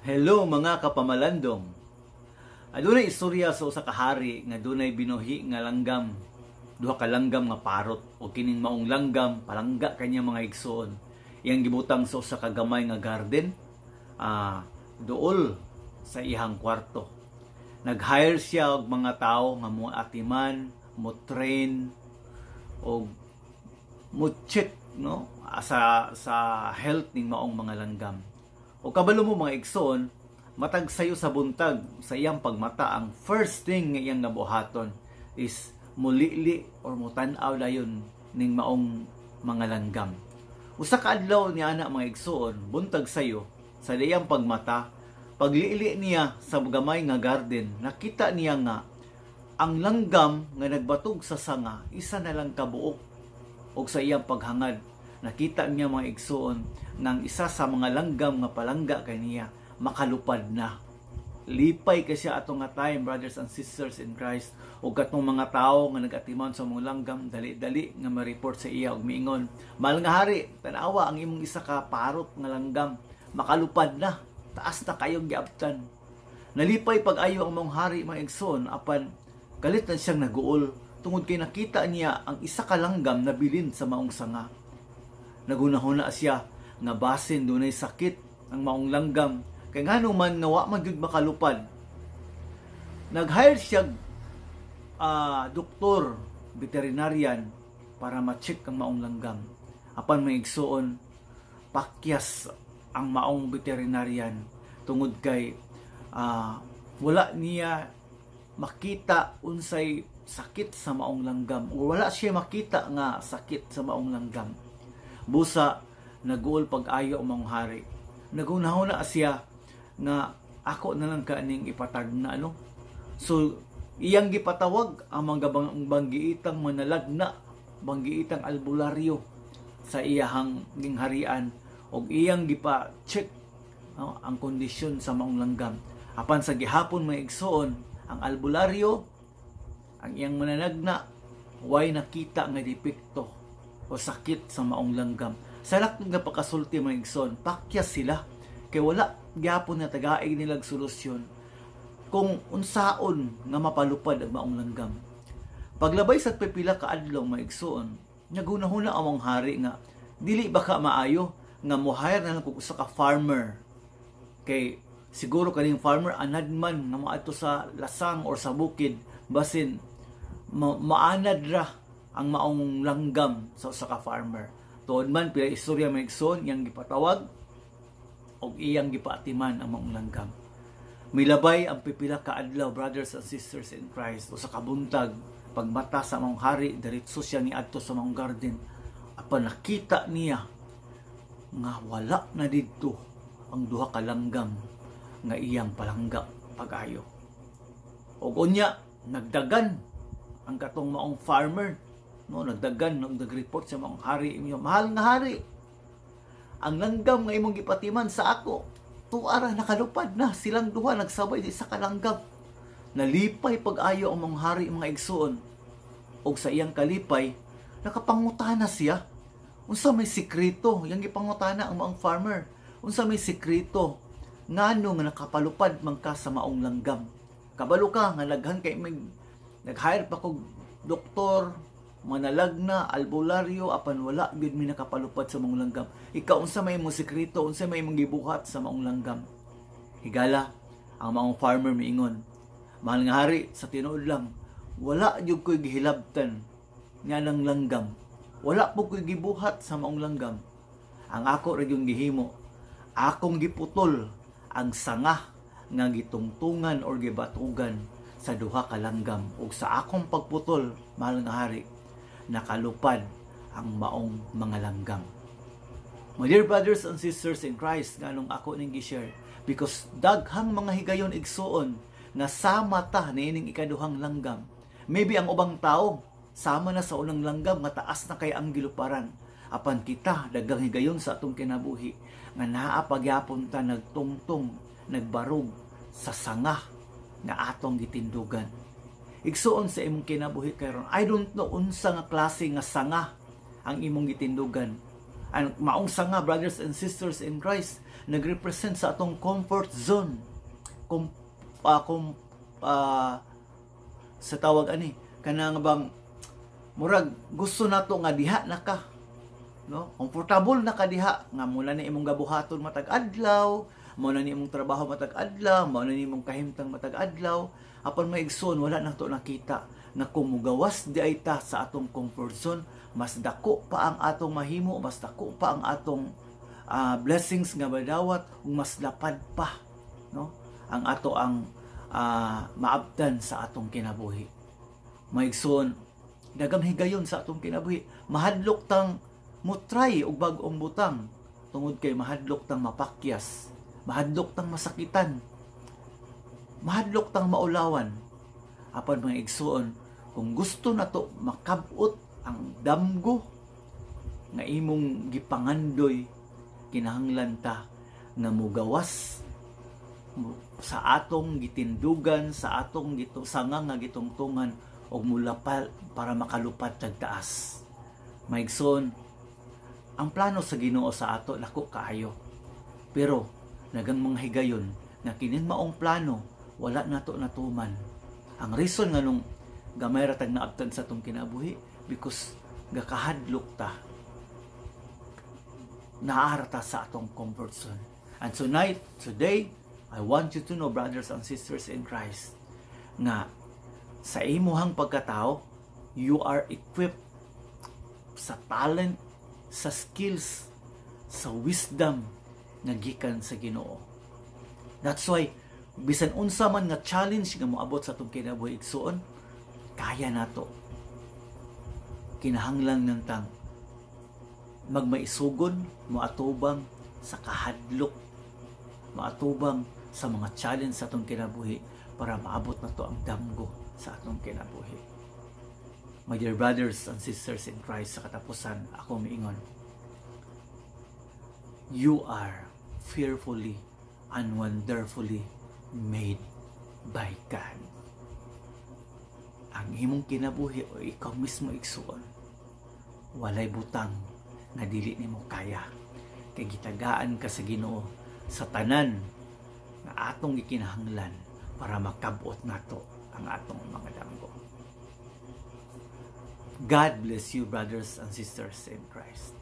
Hello, mga kapamalandong. Adunay istorya sa usa ka hari nga dunay binuhi nga langgam. Duha ka langgam nga parot o kining maong langgam palangga kanya, mga igsoon. Iyang gibutang sa usa ka gamay nga garden duol sa iyang kwarto. Nag-hire siya og mga tawo nga mo atiman, mo train og mo check, no, sa health ning maong mga langgam. O kabalo mo, mga igsoon, matag sayo sa buntag, sa iyang pagmata, ang first thing nga iyang nabuhaton is mulili or mutan-aw dayon ning maong mga langgam. Usa ka adlaw niya ana, mga igsoon, buntag sayo, sa iyang pagmata, paglili niya sa gamay nga garden, nakita niya nga ang langgam nga nagbatog sa sanga, isa na lang kabuok. Og sa iyang paghangad, nakita niya, mga igsoon, ng isa sa mga langgam nga palangga kaniya makalupad na. Lipay kay siya ato nga time, brothers and sisters in Christ. Ug katong mga tawo nga nagatiman sa mga langgam, dali-dali nga ma-report sa iya ug miingon, "Mahal nga hari, tanawa ang imong isa ka parot nga langgam, makalupad na, taas na kayong giabtan." Nalipay pag-ayo ang maong hari, mga igsoon, apan kalit na siyang naguol tungod kay nakita niya ang isa ka langgam na bilin sa maong sanga. Nagunahuna siya nga basin dunay sakit ang maong langgam kay ngano man nga wa man gyud makalupad. Nag-hire siya doktor, veterinarian, para ma-check ang maong langgam. Apan, mga igsoon, pakyas ang maong veterinarian tungod kay wala niya makita unsay sakit sa maong langgam o wala siya makita nga sakit sa maong langgam. Busa naguol pag-ayo ang maong hari. Nagunahuna siya nga ako na lang kaning ipatag na ano. So iyang gipatawag ang mga banggiitang manalagna, banggiitang albularyo sa iyahang gingharian og iyang gipa-check, no, ang kondisyon sa maong langgam. Apan sa gihapon, mga igsoon, ang albularyo, ang iyang mananagna, way nakita nga depekto o sakit sa maong langgam. Sa lakton nga pakasulti, mga igsoon, pakyas sila kay wala gyapon na tagaig nilag solusyon kung unsaon nga mapalupad ang maong langgam. Paglabay sa pipila ka adlaw, mga igsoon, nagunahuna ang hari nga dili ba ka maayo nga mo-hire na lang kog usa ka farmer kay siguro kaning farmer anad man nga moadto sa lasang or sa bukid, basin maanad ra ang maong langgam sa usa ka farmer. Tuod man, pila istorya, mga igsoon, iyang gipatawag og iyang gipaatiman ang maong langgam. Milabay ang pipila ka adlaw, brothers and sisters in Christ, usa ka buntag, pagmata sa maong hari, diretso siya niadto sa maong garden. Apan nakita niya nga wala na didto ang duha ka langgam nga iyang palangga pag-ayo. Og unya nagdagan ang katong maong farmer, no, nagdagan nung nag-report sa maong hari inyo, "Mahal nga hari, ang langgam nga imong gipatiman sa ako, tuara, nakalupad na silang duha, nagsabay sa kalanggam." Nalipay pag-ayo ang maong hari, mga igsoon. Og sa iyang kalipay, nakapangutana siya unsa may sikreto. Iyang gipangutana ang maong farmer, "Unsa may sikreto ngano nga nakapalupad man ka sa maong langgam? Kabalo ka nga daghan kay may nag-hire pa kog doktor, manalagna, albularyo, apan wala gyud mi nakapalupad sa maong langgam. Ikaw, unsa may imong sikreto? Unsa may imong gibuhat sa maong langgam?" Higala, ang maong farmer miingon, "Mahal nga hari, sa tinuod lang, wala gyud ko'y gihilabtan nga nang langgam. Wala po ko'y gibuhat sa maong langgam. Ang ako ra gyud gihimo, akong giputol ang sanga nga gitungtungan or gibatugan sa duha ka langgam, ug sa akong pagputol, mahal nga hari, nakalupad ang maong mga langgam." My dear brothers and sisters in Christ, nganong ako ning gi-share? Because daghang mga higayon, igsuon, nga sama ta niining ikaduhang langgam. Maybe ang ubang tao sama na sa unang langgam nga taas na kay ang giluparan. Apan kita, daghang higayon sa atong kinabuhi nga naa pagyapon ta nagtungtong, nagbarog sa sanga nga atong gitindugan. Igsuon, sa imong kinabuhi karon, I don't know unsa nga klase nga sanga ang imong gitindugan. Ang maong sanga, brothers and sisters in Christ, nagrepresent sa atong comfort zone. Kung sa tawag ani, kanang bang murag gusto nato nga diha na ka, no? Komportable na ka diha nga mao na imong gabuhaton matag adlaw, mao na ni imong trabaho matag adlaw, mao na ni imong kahimtang matag adlaw. Apan, mga igsoon, wala nato nakita nga kung mugawas diay ta sa atong comfort zone, mas dako pa ang atong mahimo, mas dako pa ang atong blessings nga madawat ug mas lapad pa, no, ang ato ang maabtan sa atong kinabuhi. Mga igsoon, daghang higayon sa atong kinabuhi, mahadlok tang mo try og bag-ong butang tungod kay mahadlok tang mapakyas, mahadlok tang masakitan, mahadlok tang maulawan. Apan, mga igsoon, kung gusto nato makabot ang damgo nga imong gipangandoy, kinahanglan ta nga mugawas sa atong gitindugan, sa atong gitu sanga nga gitungtungan og mulapal para makalupad tag taas. Mga igsoon, ang plano sa Ginoo sa ato dako kaayo. Pero daghang mga higayon nga kining maong plano wala nato natuman. Ang reason nganong gamay ra tag naabtan sa atong kinabuhi, because gakahadlok ta. Naa ra ta sa atong comfort zone. And tonight, today, I want you to know, brothers and sisters in Christ, nga sa imuhang pagkatao, you are equipped sa talent, sa skills, sa wisdom nga gikan sa Ginoo. That's why bisan unsa man nga challenge nga moabot sa atong kinabuhi, igsuon, kaya nato. Kinahanglan lang tang magmaisugon, moatubang sa kahadlok, moatubang sa mga challenge sa atong kinabuhi para maabot nato ang damgo sa atong kinabuhi. My dear brothers and sisters in Christ, sa katapusan, ako miingon, you are fearfully and wonderfully made by God. Ang imong kinabuhi o ikaw mismo, igsuon, walay butang nga dili nimo kaya. Kay gitagaan ka sa Ginoo sa tanan nga atong gikinahanglan para makabot nato ang atong mga damgo. God bless you, brothers and sisters in Christ.